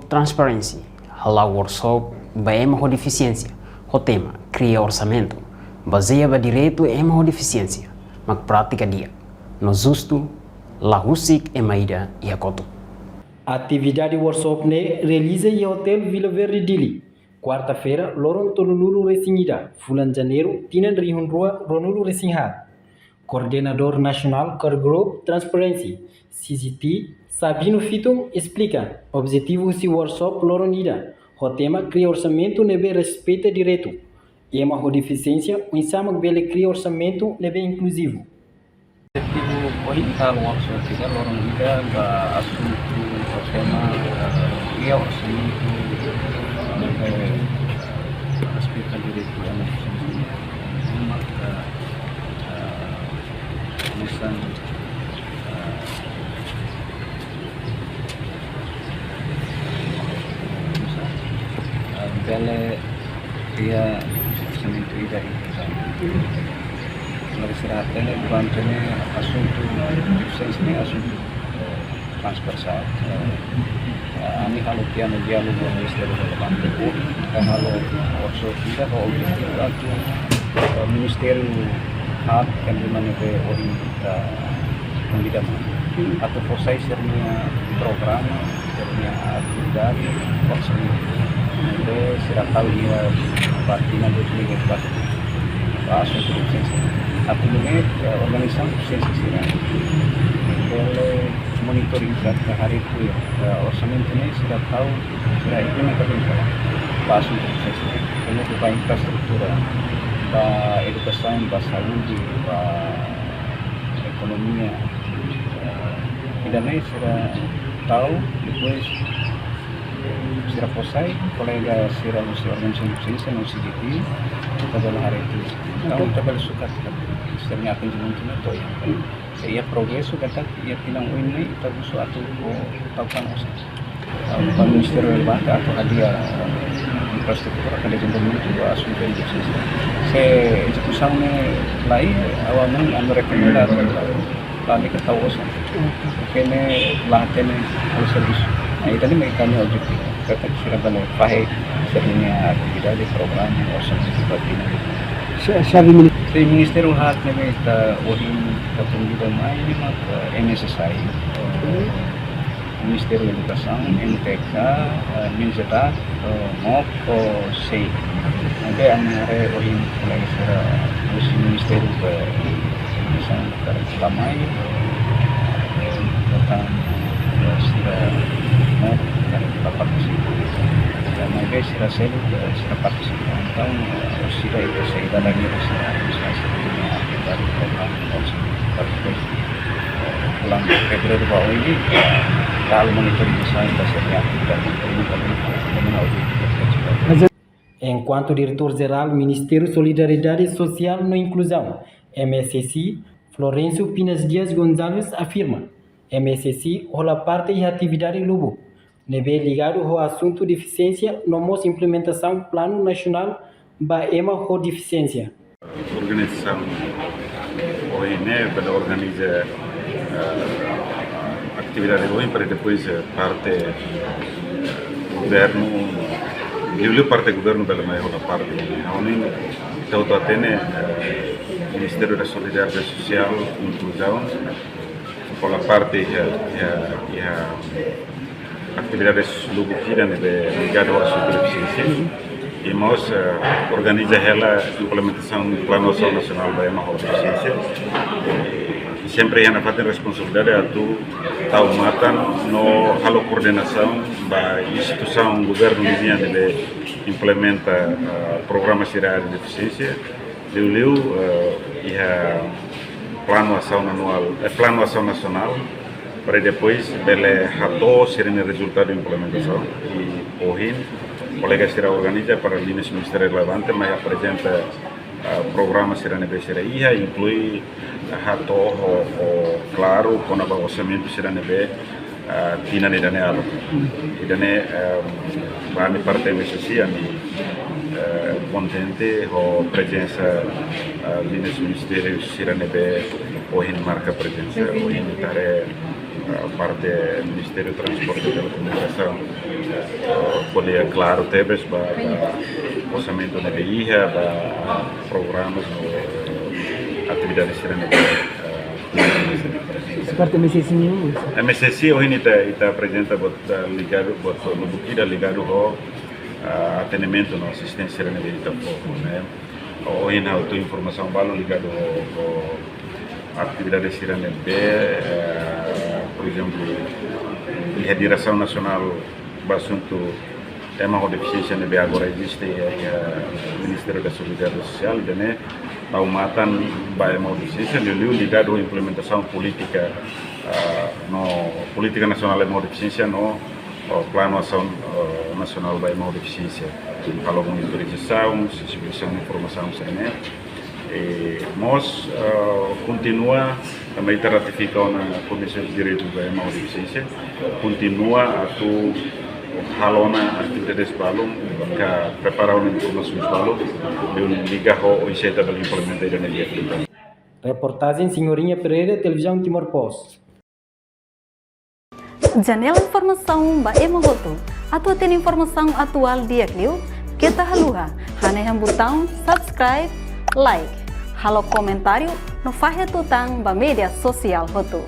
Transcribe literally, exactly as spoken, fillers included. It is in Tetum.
Transparency hala'o workshop ba ema ho defisiénsia ho tema kria orsamentu bazeia ba direitu ema ho defisiénsia mak prátika di'ak no justu, la husik ema ida iha kotuk. Atividade workshop ne'e realiza iha Hotel Vila Verde Dili, kuarta-feira, loron tolunulu-resin-ida, fulan Janeiru, tinan rihun rua ruanulu-resin-haat. Koordenadór Nasionál Core Group Transparency, C G T, Sabino Fiton esplika objetivu husi workshop loron ida ho tema kria orsamentu ne'ebé respeita direitu ema ho defisiénsia, oinsá mak bele kria orsamentu ne'ebé inkluzivu. Objetivu ohin halo workshop ida loron ida ba asuntu ho tema, eh, kria orsamentu ne'ebé respeita direitu ema ho defisiénsia. Maka, eh, misalnya, eh, eh, bele kria orsamentu ida inkluzaun. Mari sira hatene durante ne'e asuntu defisiénsia ne'e asuntu, eh, transversál. Eh, ami halo tiha ona diálogu ho ministériu relevante, ami halo workshop ida ho objetivu atu, eh, ministériu haat, kan, di mana be ohin ita konvida mai atu fó sai sira-nia programa, sira-nia atividade, orsamentu. Ne'ebé sira tau iha ba tinan dois mil e vinte e quatro. Ba asuntu defisiénsia. Atu nune'e, eh, organizasaun defisiénsia sira bele monitoriza ka haree tuir, eh, orsamentu ne'e sira tau, sira implementa bem ka lae ba asuntu defisiénsia. Komu ba infraestrutura, ba edukasaun, ba saúde, ba ekonomia, eh, ida-ne'e sira tau, depois sira fó sai, kolega sira husi organizasaun defisiénsia no C G T, ita bele haree tuir. Entaun, ita bele sukat sira-nia atendimentu ne'e to'o iha. Se iha progresu, katak iha tinan oin ne'e, ita husu atu fó tau tan osan ba ministériu relevante atu hadi'a, eh, infraestrutura ka dezenvolvimentu ba asuntu defisiénsia. Se ezekusaun ne'e laiha, ha'u hanoin, ami rekomenda atu la, la lalika tau osan. Oke, ne'e la hatene halo servisu. Nah, ida-ne'e mak ita-nia objetivu. Katak sira bele fahe sira-nia atividade, programa, osan, atividade. Se, se, se ministériu haat ne'ebé ita ohin ita konvida mai ne'e mak, eh, M S S I, eh, Ministériu Edukasaun, M T K, eh, MINZEDAC, eh, MOP, eh, SEI. Ne'ebé ami haree ohin kolega sira husi ministériu be misalnya karik la mai, eh, datang, eh, sira MOP karik la partisipa. Ne'ebé sira seluk, eh, sira partisipa. Entaun, eh, sira ita sei dalan iha sira administrasi, eh, dari program, eh, fulan Fevereiru ba oin, eh, halo monitorizasaun ba sira-nia atividade, monitorizasaun ba sira-nia atividade. Enkuantu Diretór Jerál Ministériu Solidariedade Sosiál no Inkluzaun, M S S I, Florencio Pinas Dias Gonçalves afirma, M S S I hola parte iha atividade lubuk ne'ebé ligadu ho asuntu defisiénsia no mós implementasaun Planu Nasionál ba Ema ho Defisiénsia. Organizasaun ohin ne'e bele organiza, eh, atividade ohin para depois, eh, parte, eh, governu, liuliu parte governu bele mai hola parte. Ha'u hanoin, ita hotu hatene, eh, Ministériu da Solidariedade Sosiál, Inkluzaun, hola parte iha, iha, iha atividades lubuk ida ne'ebé ligadu ho asuntu defisiénsia. I mós, eh, organiza hela implementasaun Planu Asaun Nasionál ba Ema ho Defisiénsia. I sempre iha nafatin responsabilidade atu tau matan no halo koordenasaun ba instituisaun governu nian ne'ebé implementa, eh, programa sira área defisiénsia. Liuliu, eh, iha planu asaun anuál, eh, planu asaun nasionál, para depois bele hato'o sira-nia rezultadu implementasaun. I ohin, kolega sira organiza para liñas ministeriál relevante mai aprezenta, eh, programa sira ne'ebé sira iha, inklui, eh, hato'o ho, ho klaru kona-ba orsamentu sira ne'ebé, ah, tinan ida-ne'e halo. Ida-ne'e, eh, ba ami parte M S S I, ami, eh, kontente ho prezensa, eh, liñas ministériu sira ne'ebé ohin marka prezensa, ohin ita haree, eh, parte Ministériu Transporte i Telekomunikasaun, Ko'alia klaru tebes ba, ba orsamentu ne'ebé iha, ba programas no atividade sira ne'ebé, eh, Seperti M S S nian, Luis. M S S ohin ita, ita aprezenta buat, eh, ligadu, buat lubuk ida ligadu ho, eh, atendimentu no asisténsia ne'ebé ita fó, ne'e. Ohin ha'u tau informasaun balu ligadu ho, ho atividade sira ne'ebé, eh, por ezemplu, iha Diresaun Nasionál ba Asuntu Ema ho Defisiénsia ne'ebé agora eziste iha, iha Ministériu da Solidariedade Sosiál, ida-ne'e tau matan ba ema ho defisiénsia, liuliu ligadu ho implementasaun polítika, ah, no polítika nasionál ema ho defisiénsia no, oh, planu asaun, oh, nasionál ba ema ho defisiénsia. Halo monitorizasaun, sensibilizasaun, informasaun sira-ne'e. I mós, ah, kontinua, tanba ita ratifika ona Konvensaun Direitu ba Ema ho Defisiénsia, kontinua atu halo ona atividades balu, ka prepara ona informasaun balu, liga ho oinsá ita bele implementa ida-ne'e di'ak liután. Reportajen Senhorinha Pereira, Televizaun Timor Post. Janela informasaun ba ema hotu. Atu hatene informasaun atuál di'ak liu, keta haluha hanehan butaun subscribe, like, halo komentáriu no fahe tutan ba média sosiál hotu.